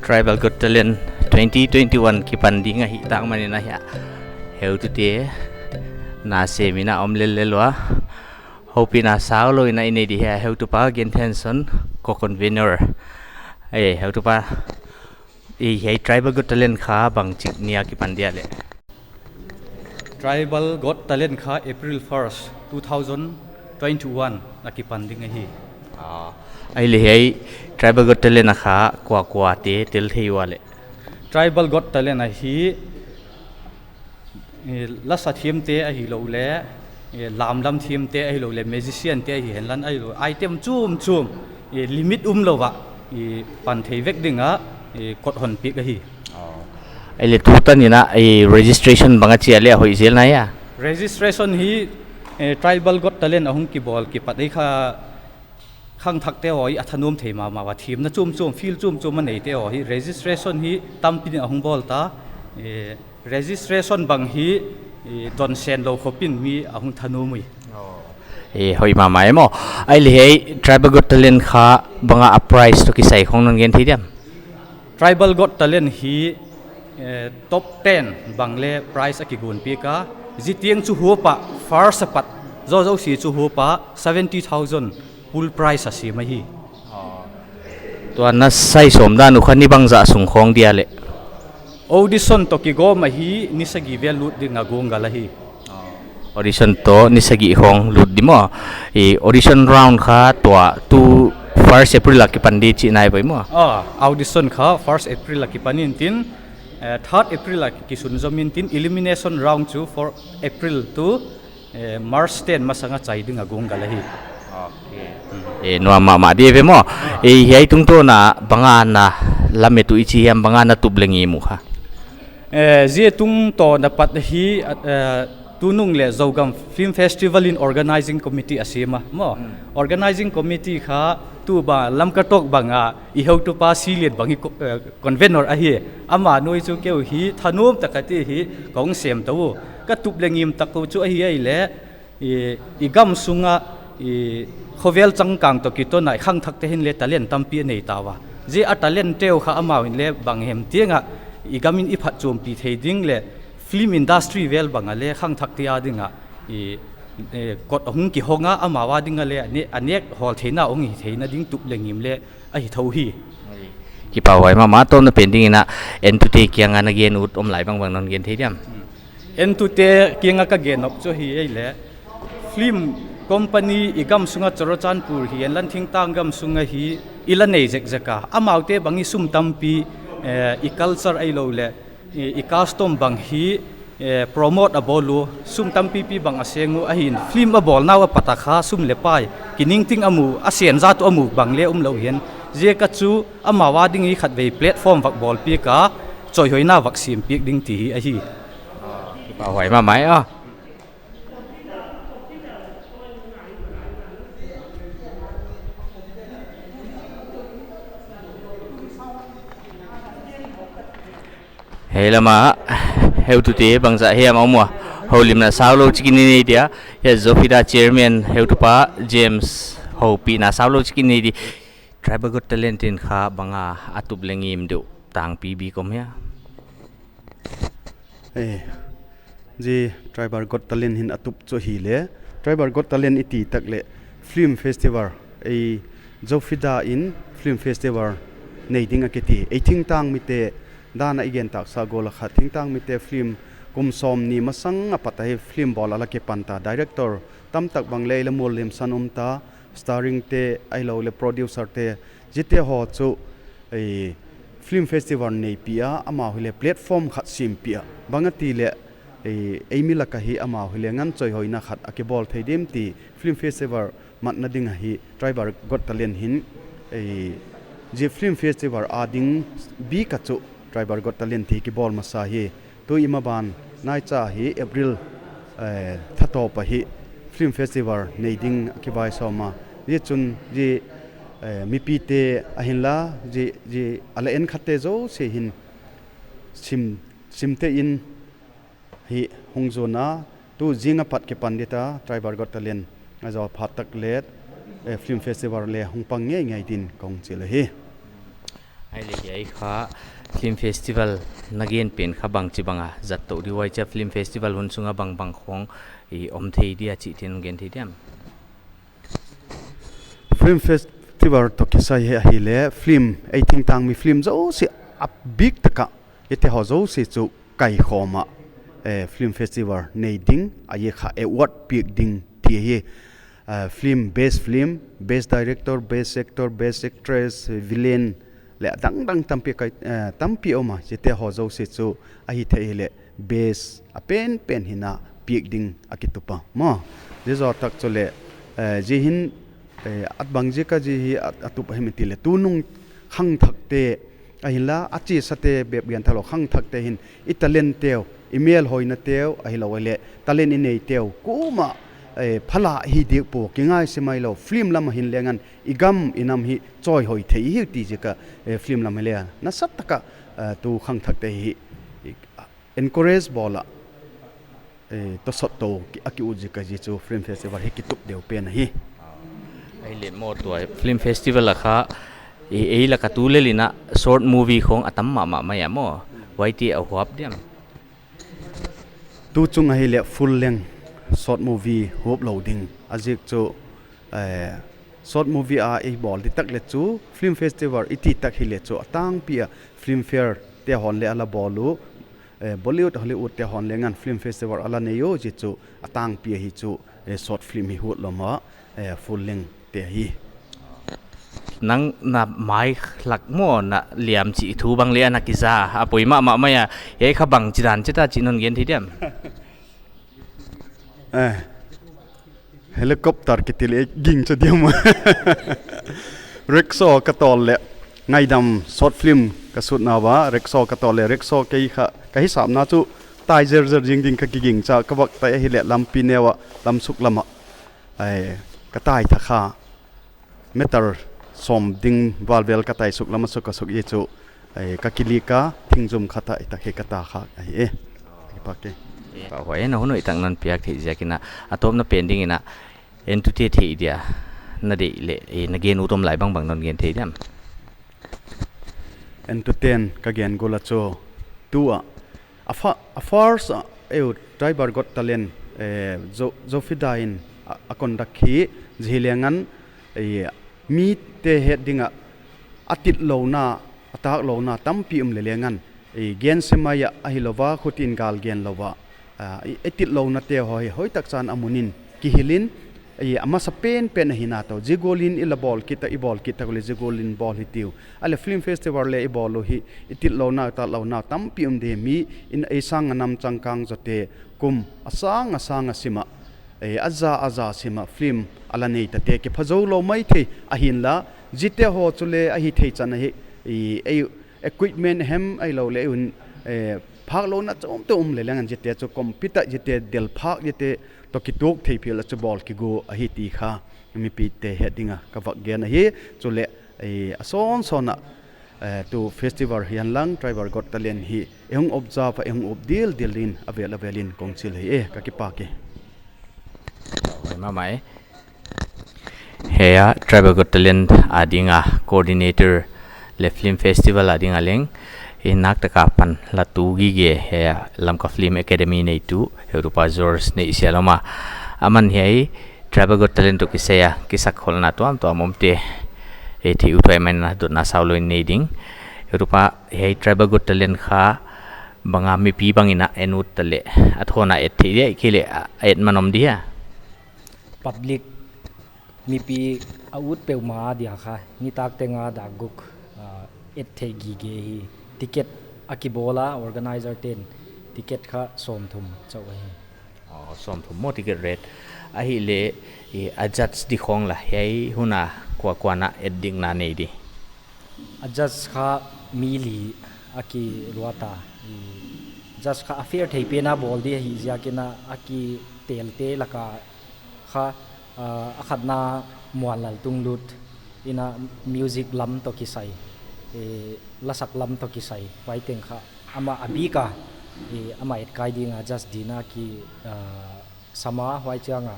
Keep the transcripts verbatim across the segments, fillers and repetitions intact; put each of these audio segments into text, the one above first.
Tribal Got Talent twenty twenty-one kipan ding ahih tak manin ahi a, heutute na sem in a om lellel ua. Houpihna saulou in a i nei di hi a, heutupa Gen Thenson, co-convener. Eh, heutupa, eh, hiai Tribal Got Talent kha bangchik ni a kipan dia leh? Tribal Got Talent kha April first, two thousand twenty-one a kipan ding ahi. Ah, ahihleh hiai Tribal Got Talent a kha kua kuate tel thei ua leh? Tribal Got Talent ahi, eh, lasa thiamte ahilou leh, eh, lamlam thiamte ahilou leh, magician te ahi henla, ahilou item chumchum, eh, limit umlou a, eh, pan thei vek ding a, eh, kot hon piak ahi. Oh. Ahihleh tu tan in a, eh, registration bang a chi a leh a hoih zel na hia? Registration hi, eh, Tribal Got Talent a hong kibawl kipat ei kha khangthakte haw hi a thanuam thei mahmah ua, thiamna chumchum, field chumchum a neite haw hi registration hi tampi in a hong bawl ta. Eh, registration bang hi, eh, don sen lou khop in mi a hong thanuam ui. Oh. Eh, hoih mahmah e maw. Ahihleh hiai Tribal Got Talent kha bang a prize toh kisai khong non gen thei diam? Tribal Got Talent hi, eh, top ten bang leh prize a kigon piak a. Zi tiang chu huap a, first a pat zouzou si chu huap a, seventy thousand pool prize a sem ahi. Tua na sai sawm dan uh kha ni bangzah sung khong dia leh? Audition toh kigawm ahi, ni sagih vel lut ding a guanggal ahi. Audition toh ni sagih khong lut di maw. I audition round kha tua tu first April a kipan di chih nai bai maw. Ah, audition kha first April a kipan in tin, eh, third April a kisunzom in tin, elimination round chu four April tu, eh, March ten masang a chai ding a guanggal ahi. Okay. Eh, nuam mahmah di ve maw. Eh, hiai tungtawn a bang a na lamet uh i chi hiam, bang a na tup leh ngim uh kha? Eh, zi tungtawn a pat hi, eh, tunung leh Zogam Film Festival in organizing committee a sem a maw. Hmm. Organizing committee kha tu bang Lamka Talk bang a i heutupa Silian bang hi co-, eh, convener ahi. Ama nuai chu keu hi thanuam tak a ti hi kong sem tou. Ka tup leh ngim tak uh chu ahi ahihleh, i, i gam sung a, i, khovel changkang toh kiton a i khangthakte hin leh talent tampi a nei ta ua. Zi a talent te uh kha amau in leh bang hem tiang a i gam in i phatchuampih thei ding leh film industry vel bang a leh khangthakte a ding a, i, eh, kot hong kihong a, amau a ding a leh a ne-, a nek hawl theihna hong hi theihna ding tup leh ngim leh ahi thou hi. Kipahhuai mahmah. Tua na pen ding in a entute kiang a na gen ut om lai bangbang non gen thei diam? Entute kiang a ka gen nop chu hi ei leh, film company i gam sung a Churachandpur hi, en lan thingtang gam sung a hi, i la nei zekzek a. Amaute bang hi sum tampi, eh, i culture ahilou leh, i, i custom bang hi, eh, promote a bawl uh, sum tampipi bang a seng uh, ahin film a bawlna uh a pat a kha sum leh pai kiningting a mu, a sen zat uh a mu bang leh umlou hi'n. Ziak a chu amau a ding hi khatvei platform vak bawl piak a, choihoihna vak sem piak ding ti hi ahi. Kipahhuai mahmah e. Hiai lam a heutute bangzah hiam a om ua? Houlimna saulou chik in i nei dia. Hiai Zofida Chairman heutupa James, houpihna saulou chik in i nei di. Tribal Got Talent in kha bang a a tup leh ngim deuh tangpi bik om hia? Eh, zi Tribal Got Talent hin a tup chu hileh, Tribal Got Talent i ti tak leh film festival, ei Zofida in film festival nei ding a kiti. Ei thingtang mite dan a i gen tak sa gol a khat, thingtang mite film kum sawmnih masang a pat a hi film bawl a la kipan ta, director tamtak bang leh ei la mual lim san um ta, starring te ahilou leh producer te, zite haw chu, eh, film festival neipih a, amau hileh platform khat sempih a. Bang a ti leh, eh, ei mi lak a hi amau hileh ngan choihoihna khat a kibawl thei dim ti film festival matna ding a hi Tribal Got Talent hin, eh, zi film festival a ding bik a chu Tribal Got Talent ti kibawl masa hi. Tu i maban naicha hi April, eh, thatawp a hi film festival nei ding a kivaisawm a. Zi chun zi, eh, mipite ahinla, zi, zi a la en khatte zouse hin sim, simte in hi hong zuan a, tu zing a pat kipan di ta, Tribal Got Talent a zaw phat tak leh, eh, film festival leh hong pang ngeingei din kong chih ahi. Ai le hiai kha film festival na gen pen kha bangchi banga zat tou di, huai chia film festival hun sunga bangbang khong i om thei dia chih thei in gen thei diam? Film festival toh kisai hi ahi le film, ei thingtang mi film zosia a bik taka, ite ho zosia chu kaikhawm a, eh, film festival nei ding, a ye kha award piak ding ti hi, eh, film, best film, best director, best actor, best actress, villain, le a dangdang tampi kai, eh, tampi om a, chite ho zosia chu ahi thei le best a penpen hina piak ding a kitup a maw. Zizo tak chu le, eh, zi hin, eh, at bang zi ka zi hi at, a tup a him ti le tunung khangthakte, ahinla a chi sate bep gen thalo khangthakte hin i talent teu, i melhoina teu, ahilou le talent i nei teu, kuma, eh, phala hi dik pu, kingai se mai lou, film lam a hin lengan, i gam i nam hi chawihoi thei hi ti zi ka, eh, film lam hi le, nasataka, eh, tu khangthakte hi, i, encourage bawl a, eh, tosot tou ki, a ki ut zi ka zi chu film festival hi kitup deuh pen ahi. Ai le maw tua film festival a kha, eh, ei laka tu lel ina short movie khong a tam mahmah mai a maw. Huai ti a huap diam? Tu chung ahi le full length short movie huap lou ding. A zik chu, eh, short movie a i bawl di tak le chu film festival i ti tak hi le chu a tangpi a film fare te hon le a la bawl u, eh, Bollywood, Hollywood te hon lengan film festival a la nei u, zi chu a tangpi ahi chu, eh, short film hi huat lou ma, eh, full length te hi. Nang na mai lak maw na liam chih thu bang le ana kiza, a poi mahmah mai a, hiai kha bangchi dan chita chih non gen thei diam? Eh, helicopter kiti le gingcha diam. Rickshaw ka tol le, ngaidam short film ka shoot na ua, rickshaw ka tol le, rickshaw kei kha, ka hisapna chu tai zerzer zing ding ka kigingcha, ka vak tai ahi le lampi neu a, lamsuk lam a, ai, ka tai thak kha, meter sawm ding val vel ka tai suk lam a suk a suk i chu, ai, ka kilik a, thing zum khat a i tak hi ka ta kha ahi e. Kipak e. Pa huai na hun hoih tak non piak thei ziak ina, a tawpna pen ding ina, entute thei dia na deih le, eh, na gen ut om lai bangbang non gen thei diam? Entuten ka gen gol a chu, tu a, a fa-, a first a, eu, Tribal Got Talent, eh, Zo-, Zofida in a, a conduct hi, zi hi lengan, eh, mite het dinga, a tit louna, a tak louna tampi um le lengan, eh, gen se mai a, ahi lou va, khutin gal gen lou va, ah, i, i tit louna te ho hi, hoih tak chan a munin, kihilin, i, a masa pen pen ahi na tou, zi golin i la bawl kit a, i bawl kit tak le zi golin bawl hi tiu. A le film festival le i bawl u hi, i tit louna, i tak louna tampi um di mi, in ei sang a nam changkang zote, kum, a sang, a sang a sima, eh, a za, a za sima, film, a la nei ta te, kipha zou lou mai thei, ahinla, zite ho chu le, ahi thei chan ahi, i, ei, equipment hem ahilou le un, eh, phak louna chom te um le lengan zite chu computer zite del phak zite toh kituk thei phial a chu bawl kigu ahi ti kha mipite het dinga ka vak gen ahi. Chu le, eh, a sawn sawn a, eh, tu festival hian lang Tribal Got Talent hi ei hung observe a ei hung up dil dil in a vel a vel in kong chil hi e, ka kipak e. Huai mahmah e. Hiai a Tribal Got Talent a dinga coordinator le film festival a dinga leng, i nak taka pan la tu gige hiai a Lamka Film Academy neitu, Herupa George nei sia lou ma. Aman hiai Tribal Got Talent toh kisai a, kisakholna tuamtuam omte, eh, thei ut huai mai na dotna sau lou in nei ding. Herupa, hiai Tribal Got Talent kha banga mipi bangin a en ut ta le, a thona et thei dia, i kile a et man om dia. Public mipi a ut peuhmah dia kha, nitak tenga dak guk, ah, et thei gige hi. Ticket a kibawl a, organizer ten ticket kha sawmthum chauh ahi. Oh, sawmthum maw ticket rate. Ahi le, i, a judge di khong la, hiai huna kua kua na et dikna nei di. A judge kha mi li a kiruat a. I, judge kha a fair thei pen a bawl di ahi ziakin a, a kitelte laka kha, ah, a khatna Muanlal Tunglut in a music lam toh kisai, eh, lasak lam toh kisai, huai teng kha amah a bik a, eh, amah et kai dinga judge dina ki, ah, sam a, huai chiang a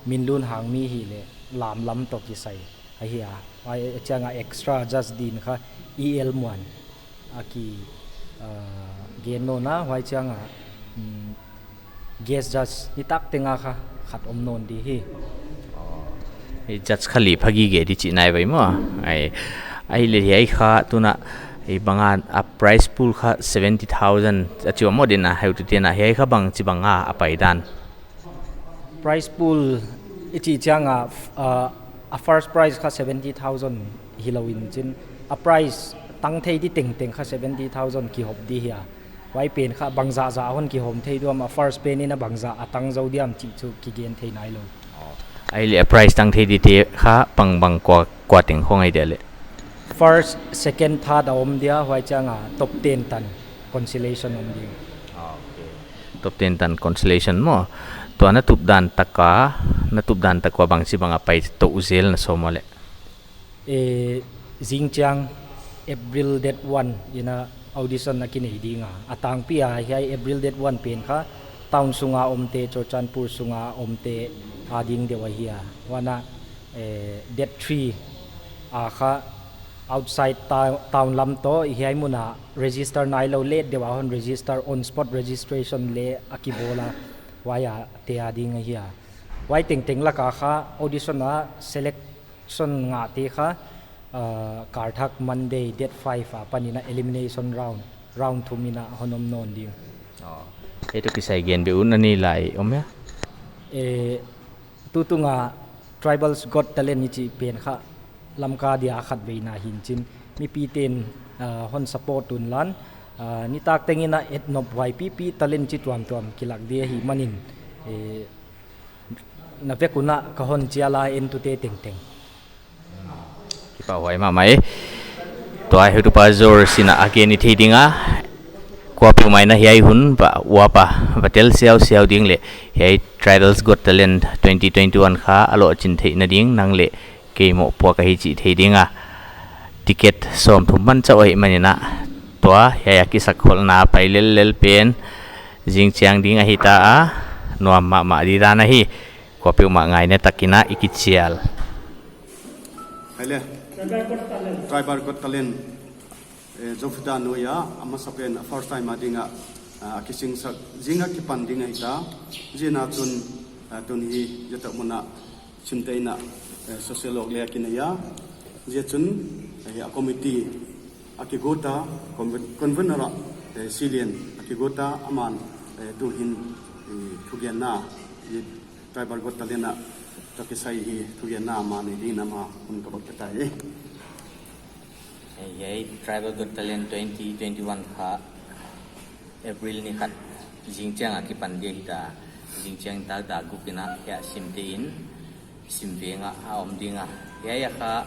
Minlun Hangmi hi le lam lam toh kisai. Ahi a, huai chiang a extra judge din kha E L Muan a ki, ah, gen nawn a, huai chiang a, mm, guest judge nitak teng a kha khat om nawn di hi. Hiai judge kha leh phagige di chih nai vai maw. Ai, ai leh hiai kha tuna, hiai bang a, a prize pool kha seventy thousand a chi uh maw, den a heutute'n a, hiai kha bangchibang a a pai dan. Prize pool i chih chiang a, f-, ah, a first prize kha seventy thousand hilou in chin, a prize tang thei di tengteng kha seventy thousand kihop di hi a. Huai pen kha bangzah zah hon kihawm thei diam, a first pen in a bangzah a tang zou diam chih chu kigen thei nailou. Ai leh a prize tang thei dite kha bangbang, kua, kua teng khong ahi dia leh? First, second, third a om dia, huai chiang a top ten tan consolation om di. Ah, okay. Top ten tan consolation maw. Tua na tup dan tak a, na tup dan tak ua bangchibang a pai tou zel na sawm ua leh? Eh, zingchiang April date one in a audition a kinei ding a. A tangpi a hiai April date one pen kha town sung a omte, Churachandpur sung a omte a ding deuh ahi a. Huan a, eh, date three a kha outside ta-, town lam toh hiai mun a register nailou leh deuh a hon register, on spot registration leh a kibawl a, huai a te a ding ahi a. Huai tengteng lak a kha audition a selection ngahte kha, ah, kal thak Monday date five a panin a elimination round, round thum in a hon om nawn ding. Oh. Hiai toh kisai gen beh un a nei lai om hia? Eh, tutung a Tribals Got Talent i chih pen kha Lamka dia khatveina hi'n chin, mipite'n, ah, hon support un lan, ah, nitak teng in a et nop huai pipi talent chi tuamtuam kilak di ahihmanin, eh, na vek un a ka hon chial a, entute tengteng. Kipahhuai mahmah e. Tua heutupa George in a gen i thei ding a, kuapeuhmah in a hiai hun va uap a, va tel siausiau ding leh hiai Tribals Got Talent twenty twenty-one kha a lohchin theihna ding nang leh kei mohpuak ahi chih thei ding a. Ticket sawmthum man chauh ahihmanin a, tua hiai a kisakkholhna pai lellel pen zingchiang ding ahi ta a, nuam mahmah di dan ahi. Kuapeuhmah ngaihna tak in a i kichial. Hai leh. Tribal Got Talent. Eh, Zofita nuai a, a masa pen a first time a ding a, ah, a kisingsak, zing a kipan ding ahi ta. Ziak a chun, ah, tun hi, zia tak mun a, chimte in a, eh, social work leh a kinei a. Zia chun, eh, a committee a kigot a, conven-, convener a, eh, Silian a kigot a, aman, eh, tu hin, eh, thugenna, eh, Tribal Got Talent a toh kisai hi thugenna a nei ding in ama hun ka bak ta hi. Eh, hiai Tribal Got Talent twenty twenty-one kha April ni khat zingchiang a kipan di ahi ta, zingchiang tak dak guk in a hiai simte in simveng a a om ding a. Hiai a kha,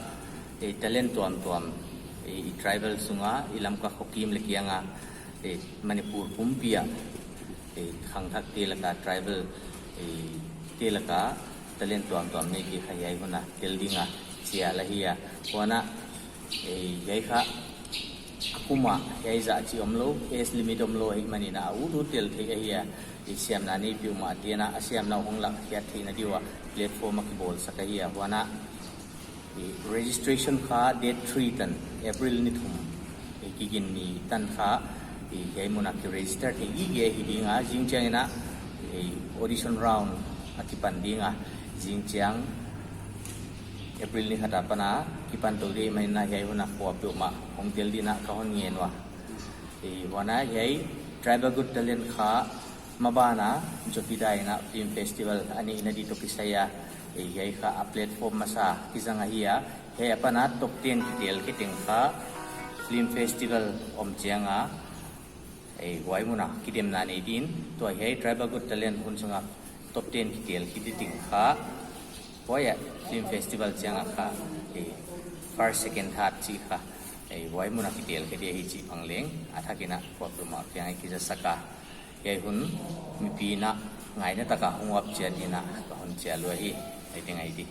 eh, talent tuamtuam, eh, i tribal sung a, i Lamka khokim leh kiang a, eh, Manipur pumpi a, eh, khangthakte lak a tribal, eh, te lak a talent tuamtuam neite kha hiai hun a tel ding a chial ahi a. Huan a, eh, hiai kha a kum a hiai zah chih omlou, age limit omlou ahihmanin a, a ut ut tel theih ahi a. Eh, siamna nei peuhmah te'n a, a siamna uh hong lakkhiat theihna di ua platform a kibawlsak ahi a. Huan a, eh, registration kha date three tan, April ni thum, eh, kigin ni tan kha, eh, hiai mun a kiregister theih gige hi ding a, zingchiang in a, eh, audition round a kipan ding a, zingchiang April ni khat a pan a kipan tou di ahihmanin a hiai hun a kuapeuhmah hong tel ding in a ka hon ngen ua. Eh, huan a hiai Tribal Got Talent kha maban a Jopida in a film festival a neihna di toh kisai a, eh, hiai kha a platform masa kizang ahi a, hiai a pan a top ten kitel khe teng kha film festival om chiang a, eh, huai mun a kidemna nei ding in, tua hiai Tribal Got Talent hun sung a top ten kitel khe di teng kha, huai a film festival chiang a kha, eh, first, second, third chih kha, eh, huai mun a kitel khe di ahi chih pang leng, a thak in a kuapeuhmah kiang a i kizasak a. Hiai hun mipi'n a ngaihna tak a hong uap chiat ding in a ka hon chial ua hi, ai teng ai di.